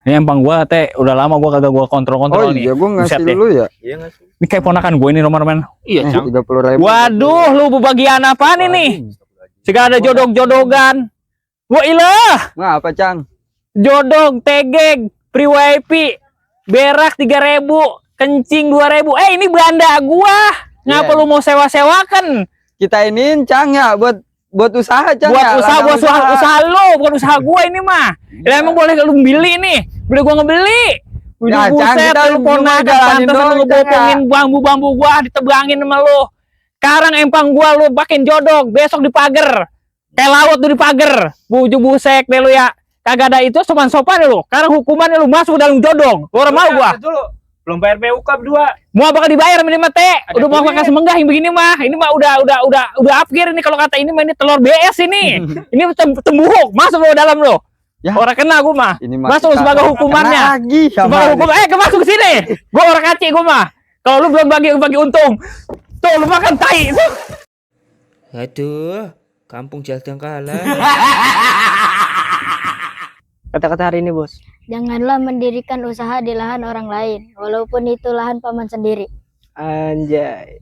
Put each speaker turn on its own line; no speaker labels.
Ini empang gua teh udah lama gua kagak gua kontrol-kontrol nih.
Iya, gua ngasih
Buset deh.
dulu ya.
Iya nggak sih?
Ini kayak ponakan gue ini nomor-nomor.
Iya, Cang.
30.000.
Waduh, lu bagian apaan ini? Segala ada jodog-jodogan. Wah ilah,
Ngapa, Cang?
jodog, tegeg, free wifi, berak 3.000, kencing 2.000. Ini Belanda gua. Ngapa
Iya.
lu mau sewa-sewakan?
Kita iniin, Cang, ya buat usaha, Cang.
Buat
ya,
usaha,
ladang
usaha lu, bukan usaha gua ini mah. Ya emang boleh lu beli nih. Boleh gua ngebeli.
Ya,
Udah
Cang,
buset,
kita
lu
cuma
ponakan
jalanin
pantas
doang,
lu
Cang,
ngebopongin bambu-bambu gua, ditebangin sama lu. Sekarang empang gua lu makin jodog, besok dipager. Kayak laut tuh dipager. Buju busek deh lu ya. Kagak ada itu sopan-sopan lu. Sekarang hukumannya lu masuk dalam jodong. Lu orang mau gua.
Dulu. Belum bayar PUK berdua.
Mau bakal dibayar minimal teh.
Ada
Udah mau
duit.
makan semenggah yang begini mah. Ini mah udah upgrade ini kalau kata ini mah ini telur BS ini. Ini tembuhuk. Masuk lu dalam lu.
Ya.
Orang kena gua mah.
Ini
Masuk lu sebagai hukumannya.
Kena lagi
Sebagai
sama
hukum, masuk ke sini. Gua orang kacik gua mah. Kalau lu belum bagi untung. Tuh lu makan tai.
Aduh, kampung Jaldang kalah.
Kata-kata hari ini, Bos.
Janganlah mendirikan usaha di lahan orang lain, walaupun itu lahan paman sendiri.
Anjay.